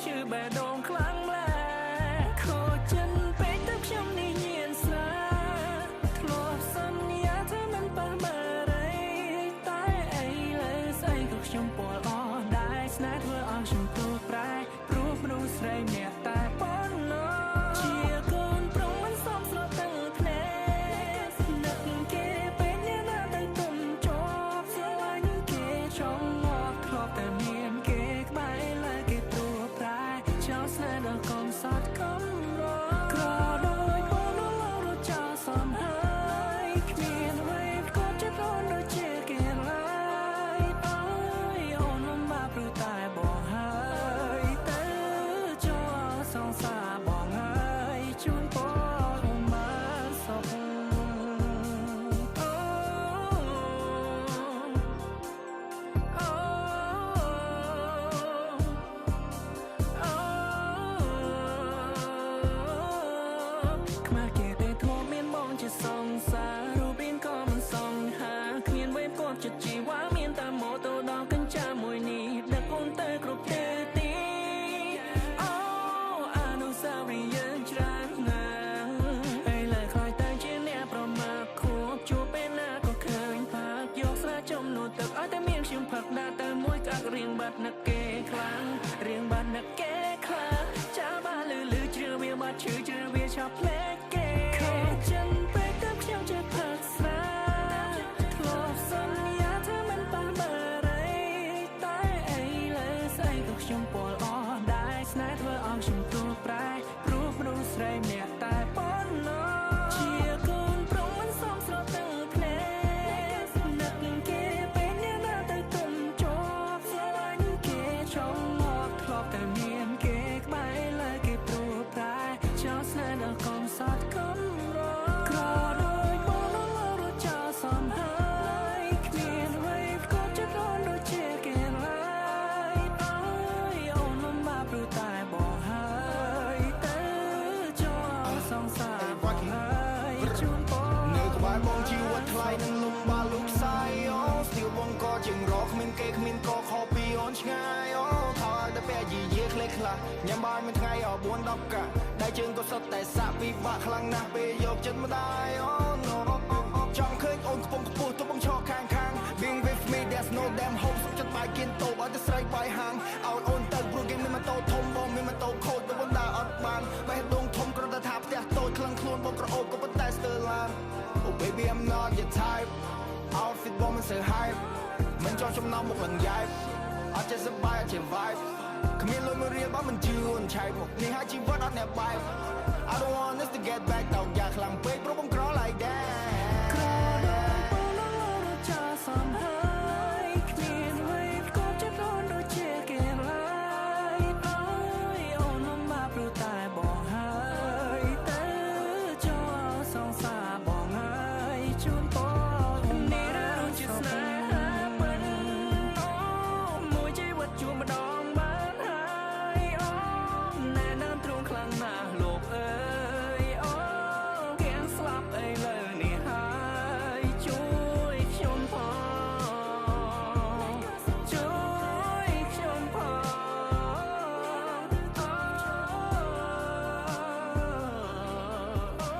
ឈឺបេះដូងខ្លាំងម្ល៉េះខូចចិនពេកទៅខ្ញុំនេះញៀនស្រាធ្លាប់សន្យាថាមិនប៉ះបារីតែអីលើស្អីក៏ខ្ញុំពលអស់ដែរស្នេហ៍ធ្វើឲ្យខ្ញុំទូប្រែព្រោះមនុស្សស្រីម្នាក់តែប៉ុណ្ណោះជាកូនប្រុសមិនសមស្រទាំងភ្នែកនឹកគេពេលអ្នកណាទៅទុំជាប់ស្រឡាញ់គេចង់ងាប់ធ្លាប់តែមានគេក្បែរលើគេព្រួប្រែចោលស្នេហ៍ដល់កំសត់កំរក្រដូចបងនោះឡងរត់ចោលសំហើយគ្មានអ្វីក៏ចិត្តអូនដូចជាគេឡើយអើយអូនលំបាកព្រោះតែបងហើយទៅចូលសង្សារបងហើយជូនពរបានសុខអូអូអូខ្មាស់គេទេធ្លាប់មានបងជាសង្សាររូបរាងក៏មិនសង្ហាគ្មានវេបគាត់ចិត្តជីវ៉ាមានតែម៉ូតូដល់កញ្ចាមួយនេះដឹកអូនទៅគ្រប់ទិសទីអូអនុស្សាវរីយ៍យើងច្រើនណាស់ឥឡូវខ្លាចតែជាអ្នកប្រមាថខួបជួបពេលណាក៏ឃើញផាកយកស្រាចំនួនទឹកឲ្យតែមានខ្ញុំផឹកដាក់ទៅមួយក្អាក់រៀងបាត់នឹកគេខ្លាំងរៀងបាត់នឹកគេខ្លាំងចាបាលឺលឺជ្រឿវាបាត់ឈឺជ្រឿវាឆាប់ភ្លេចគេខូចចិនពេកទៅខ្ញុំចេះផឹកស្រាធ្លាប់សន្យាថាមិនប៉ះបារីតែអីលើស្អីក៏ខ្ញុំពលអស់ដែរស្នេហ៍ធ្វើឲ្យខ្ញុំទូប្រែព្រោះមនុស្សស្រីម្នាក់តែប៉ុណ្ណោះជាកូនប្រុសមិនសមស្រទាំងភ្នែកនឹកគេពេលអ្នកណាទៅទុំជាប់ស្រឡាញ់គេចង់មកធ្លាប់តែមានគេក្បែរលើគេព្រួប្រែចោលស្នេហ៍ដល់កំសត់កំរក្រដូចបងនោះលោរត់ចោលសំហើយគ្មានអ្វីក៏ចិត្តអូនដូចជាគេឡើយអើយអូនលំបាកព្រោះតែបងហើយទៅចូលសង្សារបងហើយជូនពរ នៅក្បែរបងជីវិតថ្លៃនឹងលំបាកលោកសាយអូស្ទៀវបងក៏ជាងរកគ្មានគេគ្មានកខពីអូនឆ្ងាយអូខោឲ្យតែពាក់យីយាខ្លេខ្លះញ៉ាំបាយមួយថ្ងៃអ4 10កាក់ដៃជើងក៏សុទ្ធតែសាក់ពិបាកខ្លាំងណាស់ពេលយកចិត្តម្ដាយអូ no ចង់ឃើញអូនខ្ពង់ខ្ពស់ទោះបងឈរខាងខាង Being with me, there's no damn hope សុខចិត្តបាយគៀនតូបឲ្យតែស្រីបាយហាងឲ្យអូនទៅព្រោះគេមានម៉ូតូធំបងមានម៉ូតូខូចទៅបណ្ដាអត់បានបេះដូងធំគ្រាន់តែថាផ្ទះតូចក្លឹងខ្លួនបងក្រអូបក៏ប៉ុន្តែស្ទើរឡាន Oh baby, I'm not your type. Outfit បងមិនសូវ hype មិនចង់ចំណោមមុខឡើងយ៉ែបអត់ចេះសប្បាយអត់ចេះ vibe គ្មានលុយមួយរៀលបើមិនជឿអូនឆែកមកនេះហើយជីវិតអត់អ្នកបែប I don't want us to get back តោកយ៉ាខ្លាំងពេកព្រោះបងក្រ like that. ក្រដូចបងនោះលោរត់ចោលសំហើយគ្មានអ្វីក៏ចិត្តអូនដូចជាគេឡើយអើយអូនលំបាកព្រោះតែបងហើយទៅចូលសង្សារបងហើយជូនពរនេះរឿងជាស្នេហាពិតអូមួយជីវិតជួបម្ដងបានហើយអូណែនាំទ្រូងខ្លាំងណាស់លោកអើ